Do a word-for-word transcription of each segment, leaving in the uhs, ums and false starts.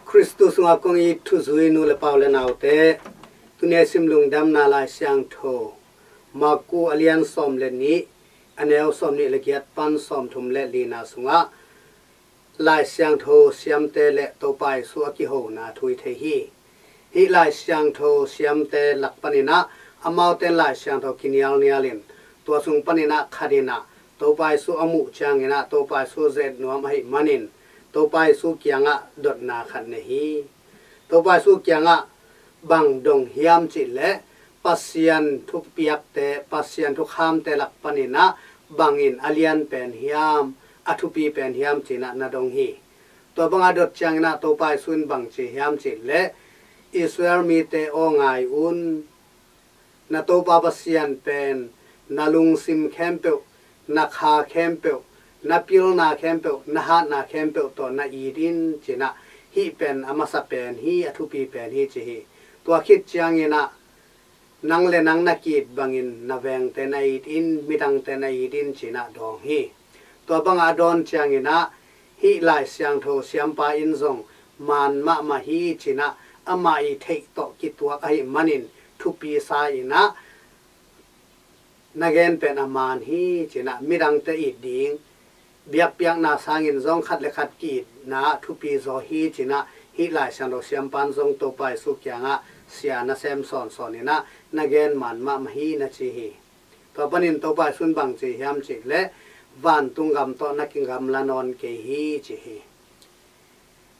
Khristu sungah kong it thuzui nu le pa u le naute, tuni a i sim lungdamna Lai Siangtho Marku a lian sawm le nih, a neu sawm nih le giat pan sawm thum le lina sungah Lai Siangtho siamte le Topa Jesu a kihona thu i thei hi. Hih Lai Siangtho siamte lak paninah amaute in Lai Siangtho kinialnial in, tua sung paninah khat inah Topa Jesu a muh cianginah Topa Jesu ze-et nuam ahih manin Topa Jesu kiangah dotna khat nei hi. Topa Jesu kiangah bang dong hiam cihleh, Pasian thupiakte, Pasian thukhamte lak paninah bangin a lian pen hiam, a thupi pen hiam cinah na dong hi. Tua banga dot cianginah Topa Jesu in bang ci hiam cihleh, Israel mite aw, ngai un, na Topa Pasian pen na lungsim khempeuh, na kha khempeuh, na pilna khempeuh, na hatna khempeuh tawh na it in cinah, hih pen a masa pen hi, a thupi pen hi ci hi. Tua khit cianginah nang le nang na ki-it bangin na vengte na it in, midangte na it in cinah dawng hi. Tua banga a dawn cianginah hih Lai Siangtho siampa in zong maan mahmah hi cinah, amah i theih tawh kituak ahih manin thupi sa inah na gen pen a maan hi cinah, midangte it ding biakpiakna sangin zong khat le khat ki-itna thupi zaw hi cinah, hih Lai Siangtho siampa in zong Topa Jesu kiangah sia nasem sawnsawn inah na gen maan mahmah hi na ci hi. Tua panin Topa Jesu in bang ci hiam cihleh, vantung gam tawh na kigamla nawn kei hi ci hi.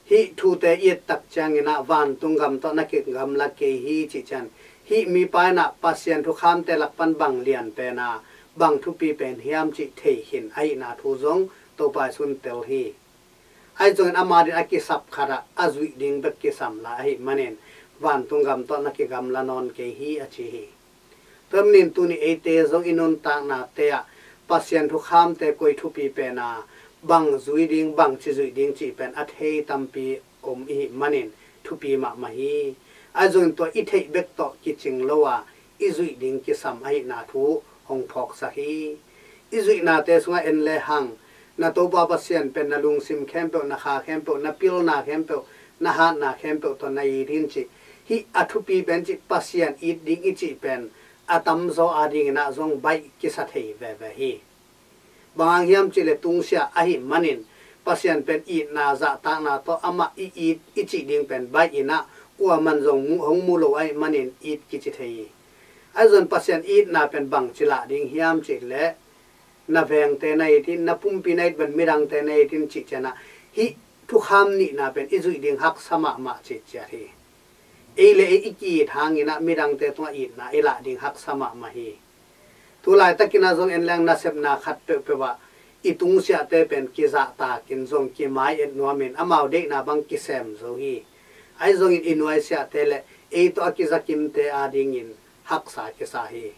Hih thute i et tak cianginah vantung gam tawh na kigamla kei hi cih ciang, hih mipa inah Pasian thukhamte lak pan bang lian pen a, bang thupi pen hiam cih thei khin ahihna thu zong Topa Jesu in tel hi. Ahi zongin ama din a kisap khatah a zuih ding bek kisam lai ahih manin vantung gam tawh na kigamla nawn kei hi a ci hi. Tua manin tuni eite zong i nuntaknate ah Pasian thukhamte koi thupi pen a, bang zui ding, bang ci zuih ding cih pen a thei tampi om i hih manin thupi mahmah hi. Ahi zongin tua i theih bek tawh kicing lo a, i zuih ding kisam ahihna thu hong phawksak hi. I zuihnate sungah en lehang, na Topa Pasian pen na lungsim khempeuh, na kha khempeuh, na pilna khempeuh, na hatna khempeuh tawh na it in cih, hih a thupi pen cih, Pasian it ding i cih pen a tamzaw adinginah zong baih kisa thei veve hi. Bang hang hiam cihleh tungsiah ahih manin Pasian pen itna zahtakna tawh amah i it i cih ding pen baih inah kuaman zong mu, hong mu lo ahih manin it kici thei hi. Ahi zongin Pasian itna pen bangci lah ding hiam cihleh, na vengte na it in, na pumpi na it bang midangte na it in cih cianah, hih thukham nihna pen i zuih ding haksa mahmah cihciat hi. Ei le ei i ki-it hanginah midangte tungah itna i lah ding haksa mahmah hi. Tu laitakinah zong en leng nasepna khat peuhpeuh ah i tungsiahte pen kizahtakin zong kimai-et nuamin amau deihna bang kisem zo hi. Ahi zongin i nuaisiahte le ei tawh a kizakimte adingin haksa kisa hi.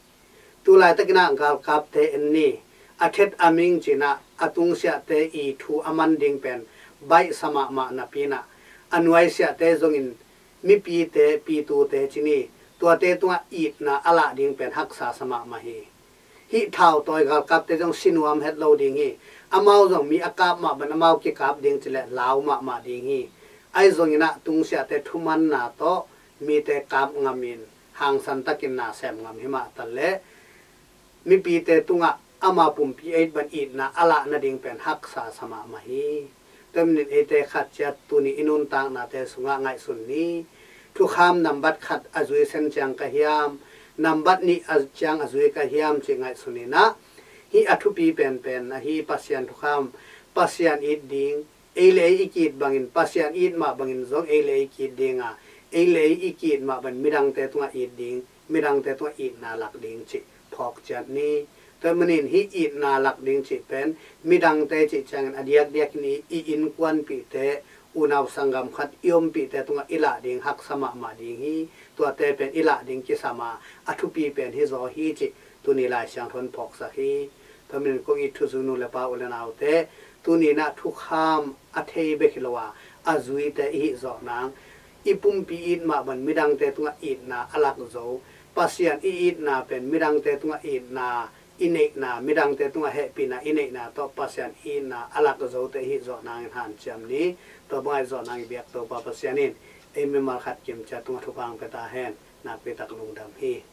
Tu laitakinah galkapte en ni, a thet a ming cinah a tungsiahte i thu a man ding pen baihsa mahmah napi inah, a nuaisiahte zongin mipite, pitute ci ni, tuate tungah itna a lah ding pen haksa sa mahmah hi. Hih thautawi galkapte zong si nuam het lo ding hi. Amau zong mi a kap mah bang amau kikap ding cileh lau mahmah ding hi. Ahi zonginah tungsiahte thumanna tawh mite kap ngamin hangsan takin na sem ngam hi mah taleh, mipite tungah ama pumpi a it bang itna a lah nading pen haksa sa mahmah hi. Tua manin eite khat ciat tuni i nuntaknate sungah ngaihsun ni. Thukham nambat khat a zui sen ciang ka hiam, nambat nih a ciang a zui ka hiam cih ngaihsun inah, hih a thupi penpen ahi Pasian thukham, Pasian it ding, ei le ei i ki-it bangin, Pasian it mah bangin zong ei le ei ki-it dinga, ei le ei i ki-it mah bangin midangte tungah it ding, midangte tungah itna lak ding cih phawk ciat ni. Tua manin hih itna lak ding cih pen midangte cih ciangin a diakdiakin i, i innkuanpihte, unau sanggam khat i ompihte tungah i lah ding haksa mahmah ding hi. Tuate pen i lah ding kisam a, a thupi pen hi zaw hi cih tuni Lai Siangtho in phawksak hi. Tua manin kong it thuzui nu le pa u le naute, tuni inah thukham a thei bek hi lo a, a zuite i hih zawh nang, i pumpi it mah bang midangte tungah itna a lak zo, Pasian i itna pen midangte tungah itna i neihna, midangte tungah hehpihna i neihna tawh Pasian itna a lak zote i hih zawh nangin hanciam ni. Tua bangah i zawh nang i biak Topa Pasian in ei mimal khat kimciat tungah thupha pia ta hen. Nakpi tak lungdam hi.